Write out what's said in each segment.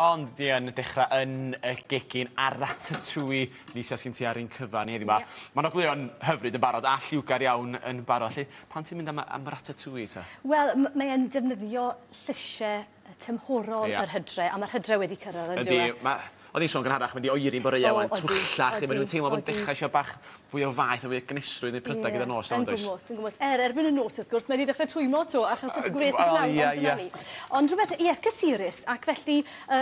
Ond di yn dechrau yn y gegin ar ratatouille. Lisa, sgyn ti ar un cyfan i heddiw 'ma. Ie. Ma'n ogleuo'n hyfryd yn barod a lliwgar iawn yn barod. Felly, pan ti'n mynd am ratatouille ta? Wel, mae e'n defnyddio llysie tymhorol yr hydre, a mae'r hydre wedi cyrraedd yn dyw e? Yndi, o'n i'n sôn gynharach, mynd i oeri'n boreau wan, twllach, maen nhw'n teimlo bod yn dechrau eisiau bach fwy o faeth a fwy o gynnesrwydd neu prydau gyda nos. Yn gwmws, yn gwmws. Erbyn y nos, wrth gwrs, mae wedi dechrau twymo to, achos y gwres yn pnawn, ond dyna ni. Ond rhywbeth, ie, cysurus, ac felly,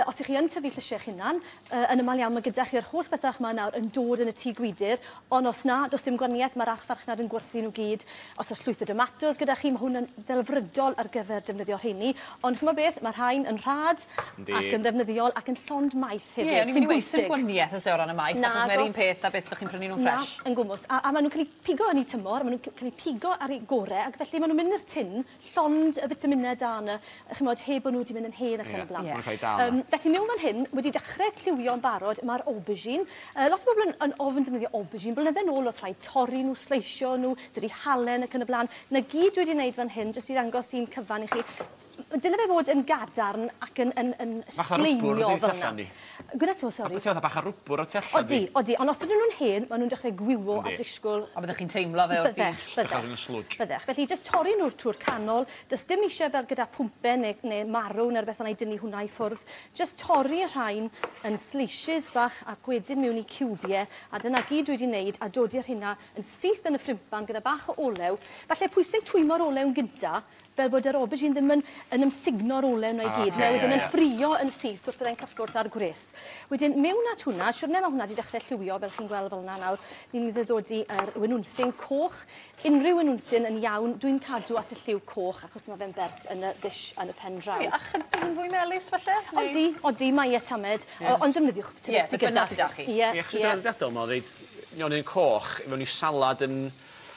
os ych chi yn tyfu llysiau'ch hunan, yn aml iawn, mae gyda chi'r holl bethau yma nawr yn dod yn y tŷ gwydr, ond os na, does dim gwahaniaeth, mae'r archfarchnad yn gwerthu nhw gyd. Os oes llwyth o domatos gyda chi, mae hwn yn ddelfrydol ar gyfer defnyddio rheini. Ond chimod beth, mae rhain yn rhad ac yn ddefnyddiol ac yn llond maeth hefyd. Ie, o'n i'n mynd i weud, sy'n gwahaniaeth os e o ran y maeth, achos mae'r un peth a beth ydych chi'n prynu nhw'n ffresh. Na, yn gwmws. A maen nhw'n cael eu pigo yn eu tymor, maen nhw'n cael eu pigo ar eu gorau, ac felly maen nhw'n mynd i'r tin, llond y fitaminau da yna, chimod, heb bod nhw wedi mynd yn hen ac yn y blaen. Maen nhw'n cael eu dal yna. Felly mewn fan hyn, wedi dechrau lliwio'n barod, mae'r aubergine. Lot o bobl yn ofn defnyddio aubergine. Blynydde nôl oedd rhaid torri nhw, sleisio nhw, dydy halen ac yn y blaen. Na gyd dwi wedi wneud fan hyn, jyst i ddangos un cyfan i chi. Dyle fe fod yn gadarn ac yn sgleinio fel yna. Gweda to, sori. Ti'n fatha bach o rwbwr o tu allan. Odi, odi. Ond os ydyn nhw'n hen, maen nhw'n dechrau gwywo a disgwyl. A byddech chi'n teimlo fe o'r byd. Byddech, byddech. Byddech. Felly, jyst torri nhw'r trwy'r canol. Does dim eisiau fel gyda pwmpen neu marw neu rhywbeth yna i dynnu hwnna i ffwrdd. Jyst torri y rhain yn slices bach ac wedyn mewn i ciwbiau. A dyna gyd dwi wedi wneud a dodi'r hynna yn syth yn y ffrimpan gyda bach o olew. Falle pwysig twymo'r olew yn gynta, fel bod yr aubergine ddim yn ymsugno'r olew yna i gyd. Mae wedyn yn ffrio yn syth wrth byddai'n cyffwrdd ar gwres. Wedyn, mewn at hwnna, siwrne mae hwnna wedi dechrau lliwio, fel chi'n gweld fel yna nawr, ni'n mynd i ddodi yr winwnsyn coch. Unrhyw winwnsyn yn iawn, dwi'n cadw at y lliw coch, achos mae fe'n bert yn y ddish yn y pen draw. A chydig yn fwy melys, falle? Odi, odi, mae e tamed, ond defnyddiwch sydd gyda chi. Ie, ie. Ie, achos dwi'n meddwl, nionyn coch, mewn i salad yn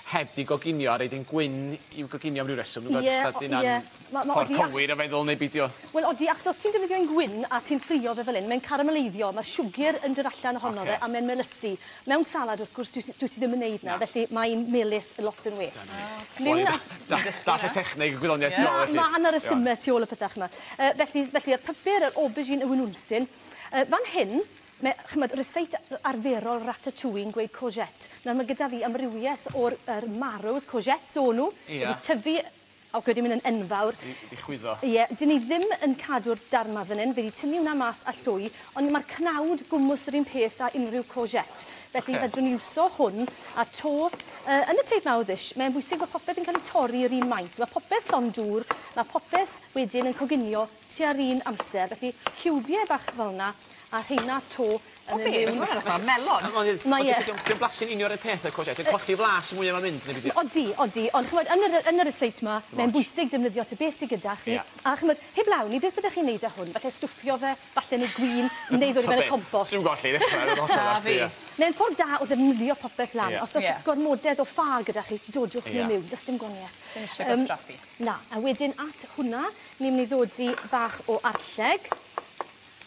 heb di goginio a reid yn gwyn i'w goginio am ryw reswm. Dwi'n gwybod os yna'n ffordd cywir o feddwl neu beidio. Wel, odi, achos os ti'n defnyddio un gwyn a ti'n ffrio fe fel hyn, mae'n carameleiddio, mae'r siwgr yn dod allan ohono fe a mae'n melysu. Mewn salad, wrth gwrs, dwi ti ddim yn neud na, felly mae'n melys lot yn well. Dall y techneg y gwyddoniaeth tu ôl, felly. Mae yna resymau tu ôl y pethau yma. Felly, y pupur, yr aubergine, y winwnsyn. Fan hyn, mae, chimod, ryseit arferol ratatouille yn gweud courgette. Nawr mae gyda fi amrywiaeth o'r marrows, courgettes o'n nhw, wedi tyfu ac wedi mynd yn enfawr. Di chwyddo. Ie, dyn ni ddim yn cadw'r darn ma fan hyn, fe wedi tynnu hwnna mas a llwy, ond mae'r cnawd gwmws yr un peth â unrhyw courgette. Felly fedrwn ni iwso hwn a to. Yn y teip mawr ddish, mae'n bwysig bod popeth yn cael ei torri i'r un maint. Mae popeth llond dŵr, mae popeth wedyn yn coginio tua'r un amser. Felly ciwbiau bach fel yna, a rheina to yn y mewn. Mae'n fatha melon. Mae e. Dwi'n blasu'n union yr un peth o'r courgette. Dwi'n colli flas mwy am mynd. Odi, odi. Ond chimod, yn y ryseit ma, mae'n bwysig defnyddio te beth sydd gyda chi. A chimod, heb law ni, beth byddech chi'n neud â hwn? Falle stwffio fe, falle neu gwin, neu ddod i fewn y compost. Dwi'n golli, ddechrau. Na fi. Mae'n ffordd da o ddefnyddio popeth lan. Os oes gormodedd o ffa gyda chi, dodwch nhw mewn, does dim gwahaniaeth. Ddim eisiau gwastraffu. Na, a wedyn at hwnna, ni'n mynd i ddodi bach o arlleg.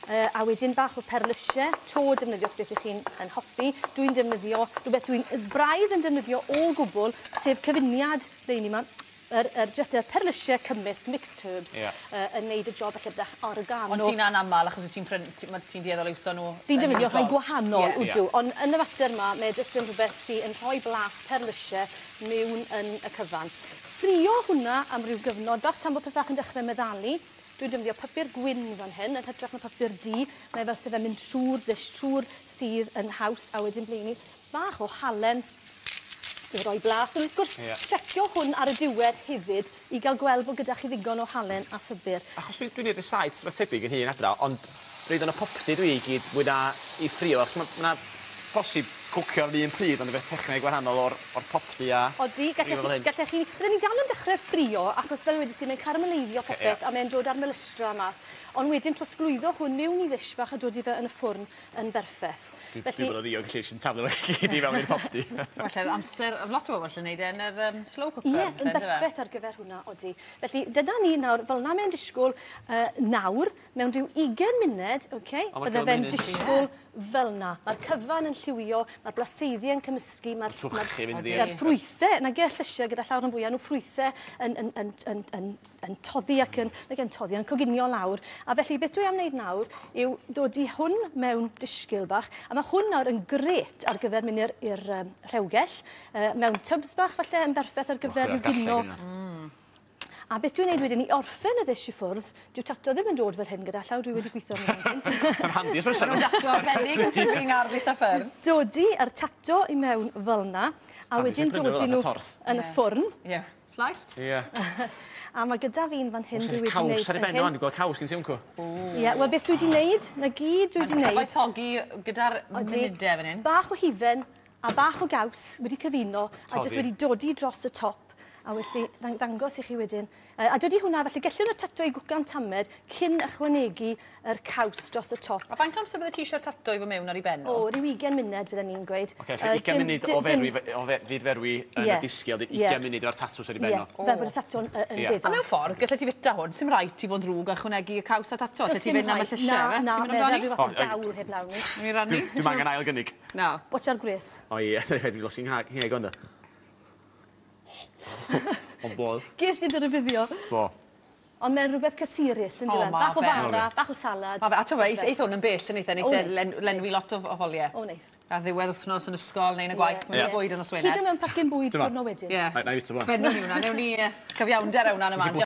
A wedyn bach o perlysiau, to defnyddiwch beth ych chi'n yn hoffi. Dwi'n defnyddio rhywbeth dwi'n braidd yn defnyddio o gwbl, sef cyfuniad leini yma, just y perlysiau cymysg, mixed herbs, yn neud y job falle bydach oregano. Ond ti'n anaml, achos ti'n dueddol iwso nhw? Fi'n defnyddio rhai gwahanol, ydw, ond yn y fater yma, mae jyst yn rhywbeth sy'n rhoi blas perlysiau mewn yn y cyfan. Ffrio hwnna am ryw gyfnod bach tan bod pethau yn dechrau meddalu. Dwi'n defnyddio papur gwyn fan hyn, yn hytrach na papur du. Mae fel sef e'n mynd trwy'r ddish, trwy'r sudd yn haws, a wedyn blaenu bach o halen i roi blas. Ond wrth gwrs, checio hwn ar y diwedd hefyd i gael gweld bod gyda chi ddigon o halen a phupur. Achos dwi'n gwneud rysáit rhywbeth tebyg yn hun adra, ond reid yn y popty dwi i gyd mwy na i ffrio, achos mae posib cwcio'r un pryd, ond efo techneg gwahanol o'r popty a... Odi, gallech chi... Bydden ni dal yn dechrau ffrio, achos fel wedes i, mae'n carameleiddio popeth a mae'n dod â'r melystra mas. Ond wedyn trosglwyddo hwn mewn i ddish bach a dod i fe yn y ffwrn yn berffeth. Dwi'n bod o ddiog lle sy'n taflu fe gyd i fewn i'r popty. Falle amser, lot o bobl yn gwneud e yn yr slow cooker. Ie, yn berffeth ar gyfer hwnna, odi. Felly, dyna ni nawr, fel yna mae'n disgwyl nawr, mewn rhyw 20 munud, bydde fe'n disgwyl fel yna. Mae'r cyfan yn lliwio, Mae'r blaseiddiau yn cymysgu, mae'r Trwchu fynd ma ffrwythau, nage llysiau gyda llawer yn fwyaf, nhw ffrwythau yn toddi ac yn, nage yn toddi, yn coginio lawr. A felly beth dwi am wneud nawr yw dod i hwn mewn disgyl bach, a mae hwn nawr yn gret ar gyfer mynd i'r rhewgell, mewn tubs bach falle yn berffaith ar gyfer rhyw. A beth dwi'n neud wedyn i orffen y ddish i ffwrdd, dyw tato ddim yn dod fel hyn gyda llaw, dwi wedi gweithio arno gynt. Mae'n handi, ysbryd. Mae'n tato arbennig yn tyfu yng ngardd Lisa Ffern. Dodi yr tato i mewn fel yna, a wedyn dodi nhw yn y ffwrn. Ie. Sliced? Ie. A mae gyda fi'n fan hyn dwi wedi wneud. Caws ar ei ben o'n, dwi'n gweld caws gen ti wncw. Ie, wel beth dwi wedi wneud, na gyd dwi wedi wneud. Mae'n cyfoethogi gyda'r munudau fan hyn. Bach o hufen a bach o gaws wedi cyfuno a jyst wedi dodi dros y top. A felly ddangos i chi wedyn. A dydy hwnna, felly gallwn y tato i gwcan tamed cyn ychwanegu yr caws dros y top. A faint o amser bydde ti eisiau'r tato i fod mewn ar ei ben? O, ryw 20 munud fydden ni'n gweud. Oce, felly 20 munud o ferwi yn y disgyl, 20 munud o'r tatws ar ei ben o. Fel bod y tato'n yn feddal. A mewn ffordd, gallet ti fita hwn, sy'm rhaid ti fod yn ddrwg a ychwanegu y caws a tato. Allet ti fynd am y llysiau, fe? Na, na, rhyw fath o gawl heb lawn ni. Dwi'n angen ail gynnig. Na. Watcha'r gwres. O ie, dwi'n losgi'n ngheg o'n da. Ond bodd. Ges i dy rybuddio. Bo. Ond mae'n rhywbeth cysurus yn dweud. Bach o fara, bach o salad. A to fe, eith hwn yn bell yn eitha, neith lenwi lot o foliau. O, neith. A ddiwedd wythnos yn ysgol neu yn y gwaith, mae'n bwyd yn y swyner. Hyd yn mewn pacyn bwyd diwrnod wedyn. Ie. Na i fwyta fo. Benwn ni hwnna, newn ni cyfiawnder hwnna yn y man.